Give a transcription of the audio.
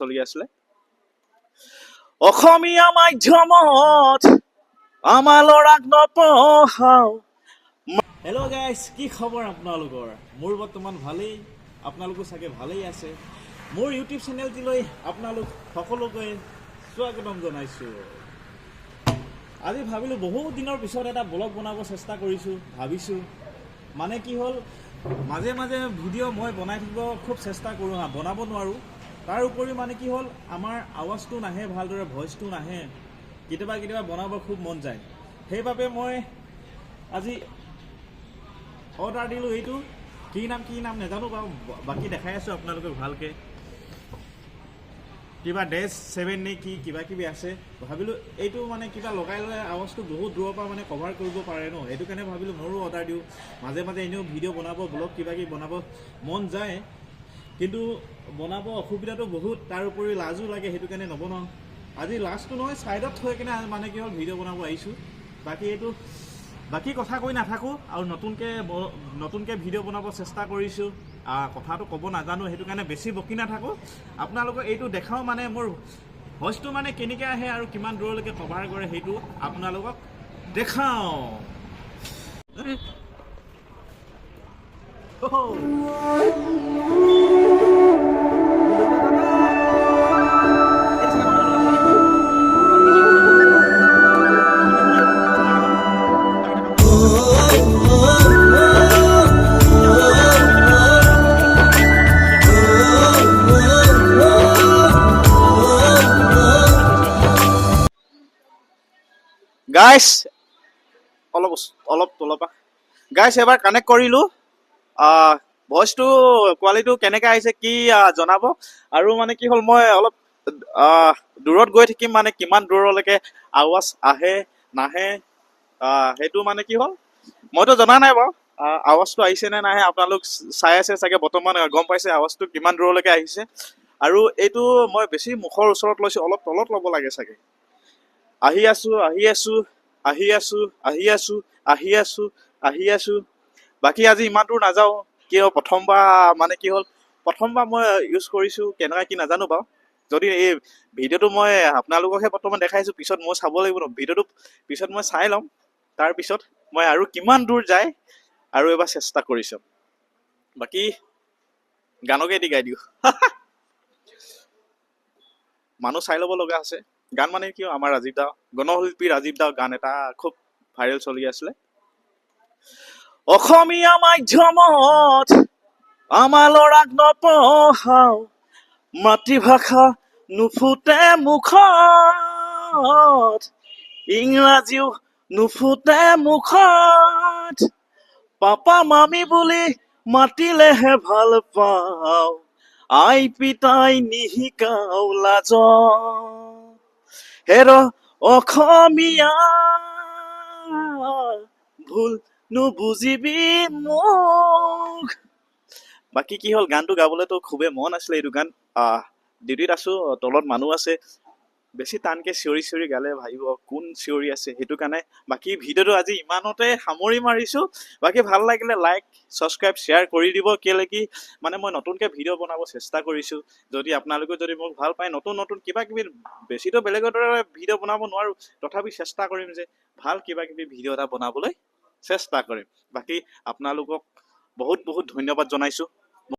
চলি আছিলে। অসমীয়া মাধ্যমত আমাৰ ল'ৰাক নপঢ়াও। হেল্ল' গাইজ, কি খবৰ আপোনালোকৰ? মোৰ বৰ্তমান ভালেই, আপোনালোকো চাগে ভালেই আছে। মোৰ ইউটিউব চেনেলটিলৈ আপোনালোক সকলোকে স্বাগতম জনাইছোঁ। আজি ভাবিলোঁ বহুত দিনৰ পিছত এটা ব্লগ বনাব চেষ্টা কৰিছোঁ। ভাবিছোঁ মানে কি হ'ল, মাজে মাজে ভিডিঅ' মই বনাই থাকিব খুব চেষ্টা কৰোঁ, হা, বনাব নোৱাৰোঁ। তাৰ উপৰিও মানে কি হ'ল, আমাৰ আৱাজটো নাহে ভালদৰে, ভইচটো নাহে। কেতিয়াবা কেতিয়াবা বনাব খুব মন যায়। সেইবাবে মই আজি অৰ্ডাৰ দিলোঁ। এইটো কি নাম, কি নাম নাজানো বাৰু, বাকী দেখাই আছোঁ আপোনালোকক ভালকৈ। কিবা ডেছ 7 নে কি কিবা কিবি আছে। ভাবিলোঁ এইটো মানে কিবা লগাই ল'লে আৱাজটো বহুত দূৰৰ পৰা মানে কভাৰ কৰিব পাৰে ন, সেইটো কাৰণে ভাবিলোঁ মোৰো অৰ্ডাৰ দিওঁ। মাজে মাজে এনেও ভিডিঅ' বনাব, ব্লগ কিবা কিবি বনাব মন যায়, কিন্তু বনাব অসুবিধাটো বহুত, তাৰ উপৰি লাজো লাগে, সেইটো কাৰণে নবনাওঁ। আজি লাজটো নহয়, ছাইডত থৈ কিনে মানে কি হ'ল, ভিডিঅ' বনাব আহিছোঁ। বাকী এইটো বাকী কথা কৈ নাথাকোঁ আৰু নতুনকৈ ভিডিঅ' বনাব চেষ্টা কৰিছোঁ। কথাটো ক'ব নাজানো, সেইটো কাৰণে বেছি বকি নাথাকোঁ। আপোনালোকক এইটো দেখাওঁ, মানে মোৰ ভইচটো মানে কেনেকৈ আহে আৰু কিমান দূৰলৈকে কভাৰ কৰে সেইটো আপোনালোকক দেখাওঁ। গাইছ, অলপ অলপ তলৰ পৰা গাইছ এবাৰ কানেক্ট কৰিলোঁ। ভইচটো কোৱালিটিটো কেনেকৈ আহিছে কি জনাব। আৰু মানে কি হ'ল, মই অলপ দূৰত গৈ থাকিম, মানে কিমান দূৰলৈকে আৱাজ আহে নাহে, সেইটো মানে কি হ'ল মইতো জনা নাই বাৰু। আৱাজটো আহিছে নে নাহে আপোনালোক চাই আছে চাগে, বৰ্তমান গম পাইছে আৱাজটো কিমান দূৰলৈকে আহিছে। আৰু এইটো মই বেছি মুখৰ ওচৰত লৈছোঁ, অলপ তলত ল'ব লাগে চাগে। আহি আছোঁ, আহি আছোঁ, আহি আছোঁ, আহি আছোঁ, আহি আছোঁ, আহি আছোঁ। বাকী আজি ইমান দূৰ নাযাওঁ, কিয় প্ৰথমবাৰ মানে কি হ'ল, প্ৰথমবাৰ মই ইউজ কৰিছোঁ, কেনেকুৱা কি নাজানো বাৰু। যদি এই ভিডিঅ'টো মই আপোনালোককহে বৰ্তমান দেখাইছোঁ, পিছত মই চাব লাগিব ন ভিডিঅ'টো, পিছত মই চাই ল'ম। তাৰপিছত মই আৰু কিমান দূৰ যায় আৰু এবাৰ চেষ্টা কৰি চাম। বাকী গানকে এটি গাই দিওঁ, মানুহ চাই ল'ব লগা আছে। গান মানে কি, আমাৰ ৰাজীৱ দা, গণশিল্পী ৰাজীৱ দা গান এটা খুব ভাইৰেল চলি আছিলে। অসমীয়া মাধ্যমত আমাৰ ল'ৰাক নপঢ়াও, মাতৃভাষা নুফুটে মুখত, ইংৰাজীও নুফুটে মুখত, পাপা মামী বুলি মাতিলেহে ভাল পাওঁ, আই পিতাই নিশিকাও লাজ। হেৰ অসমীয়া ভুল নুবুজিবি মোক। বাকী কি হ'ল, গানটো গাবলৈতো খুবেই মন আছিলে এইটো গান। ডিউটিত আছোঁ, তলত মানুহ আছে, বেছি টানকৈ চিঞৰি চিঞৰি গালে ভাবিব কোন চিঞৰি আছে, সেইটো কাৰণে বাকী ভিডিঅ'টো আজি ইমানতে সামৰি মাৰিছোঁ। বাকী ভাল লাগিলে লাইক ছাবস্ক্ৰাইব শ্বেয়াৰ কৰি দিব। কেলৈ কি মানে মই নতুনকৈ ভিডিঅ' বনাব চেষ্টা কৰিছোঁ। যদি আপোনালোকে যদি মোক ভাল পায়, নতুন নতুন কিবা কিবি, বেছিতো বেলেগৰ দৰে ভিডিঅ' বনাব নোৱাৰোঁ, তথাপি চেষ্টা কৰিম যে ভাল কিবা কিবি ভিডিঅ' এটা বনাবলৈ চেষ্টা কৰিম। বাকী আপোনালোকক বহুত বহুত ধন্যবাদ জনাইছোঁ।